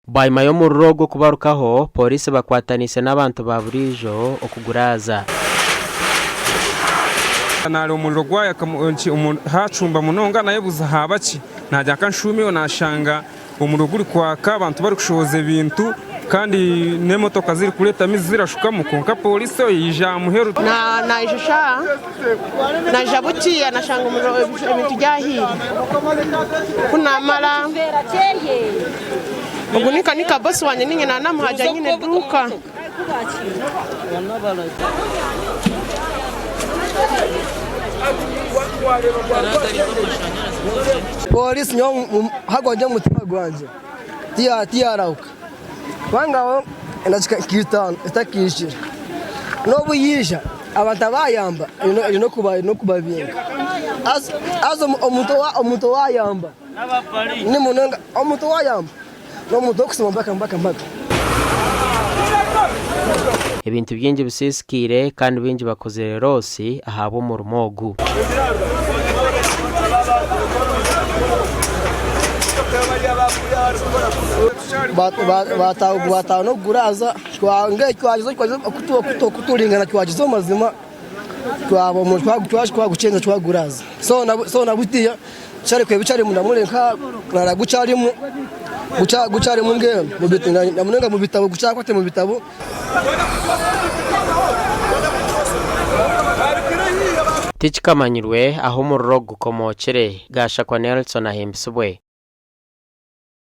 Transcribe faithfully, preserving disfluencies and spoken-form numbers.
Bwanyima y'omuriro ogu kubarukaho, pooriisi bakwataniise n'abantu ba buriijo okuguraaza. Naari omuriro gwayaka mu-, nki-, omu-, hacumba munonga, nayebuuza ahabaki. Naagira ka nshuumeyo, naashanga omuriro guri kwaka, abantu barikushohoza ebintu, kandi n'emotoka zirikureeta amaizi zirashukamu, kwonka pooriisi eyo yaija aha muheru. Na-, naija shaaha, naija bukiiya, nashanga omuriro, ebintu byahiire. Ku naamara, ogu ni ka, ni ka bosi wangye, niinye naamuhagira nyine eduuka. Pooriisi nyowe mu-, mu-, hagwa gye omutima gwangye tiya-, tiyarahuka. Kubanga aho endakika nka itaano etakiijire. N'obu yaija, abantu abayamba, erina, erina okuba-, erina okubabinga. Haza, haza omu-, omuntu owa-, omuntu owayamba, ni munonga, omuntu owayamba, n'omuntu w'okusiima mpaka, mpaka, mpaka. Ebintu bingi bisiisikaire, kandi baingi bakozire loosi ahabw'omurimo ogu. Ba-, ba-, bata-, bataho n'okuguraaza, twa-, nge twagize, twagize okutu-, okutu-, okuturingana, twagize amazima, twaba omu-, twa-, twa-, twagucenza, twaguraaza. So na bu-, so na butiya, kyari kweba, kyari munda mure nka, nara gukyarimu, guca-, gukyarimu nge, mu bit-, na, na munonga mu bitabo, gucakwate mu bitabo. Tikikamanyirwe ahu omuriro ogu gukomookire. Gashakwa Nelson ahimbisibwe.